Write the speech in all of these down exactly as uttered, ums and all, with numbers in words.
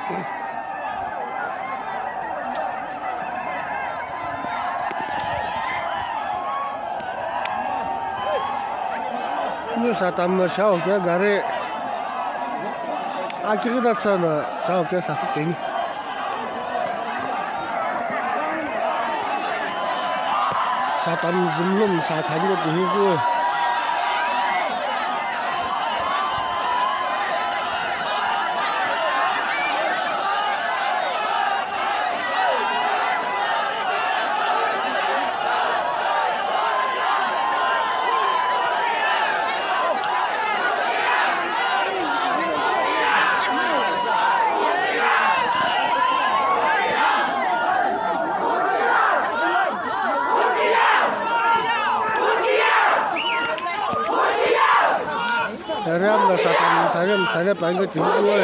Ni Satam no shau ke gari. Akighi da tsana shau ke sasü cheni. Satam zümlum sa khani de hizu. Ariam da Satam, Satam, Satam, pango tingkuwe.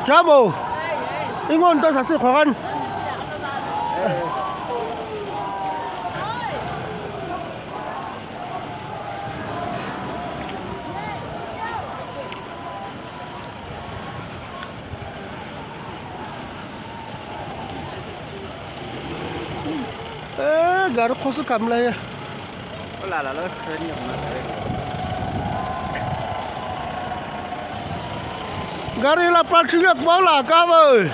Chamo! Ingon ta sasi khogan. Eh, gari khosu kamla ye. Gari la parking lot paula kabo.